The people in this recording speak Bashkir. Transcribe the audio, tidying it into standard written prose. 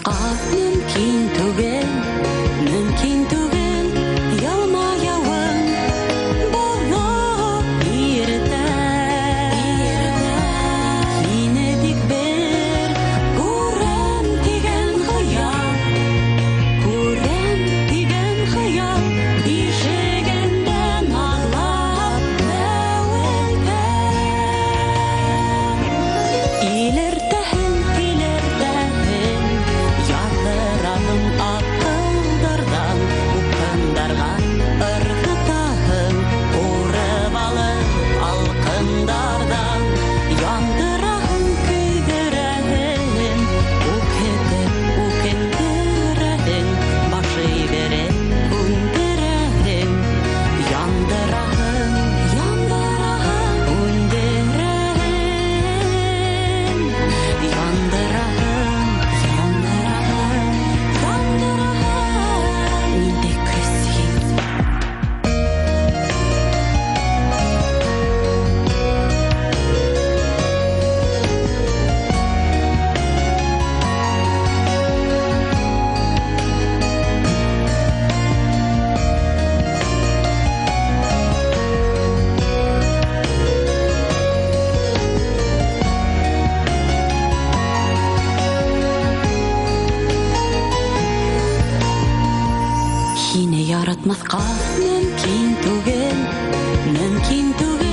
Яратмаҫҡа мөмкин түгел, мөмкин түгел. Йылмайыуың боҙҙо иретә. Һине тик бер күрәм тигән хыял, күрәм тигән хыял бишегендә наҙлап әүелтә. Илертәһең, илертәһең, яҙҙыраһың аҡылдарҙан, упҡындарға ырғытаһың, һурып алып алҡындарҙан, яндыраһың, көйҙөрәһең, үкһетеп үкендерәһең, баш эйҙереп күндерәһең, яндыраһың, яндыраһың, үндерәһең, яндыраһың, яндыраһың, яндыраһың. Ниндәй көс һин! Һине яратмаҫҡа мөмкин түгел, мөмкин түгел.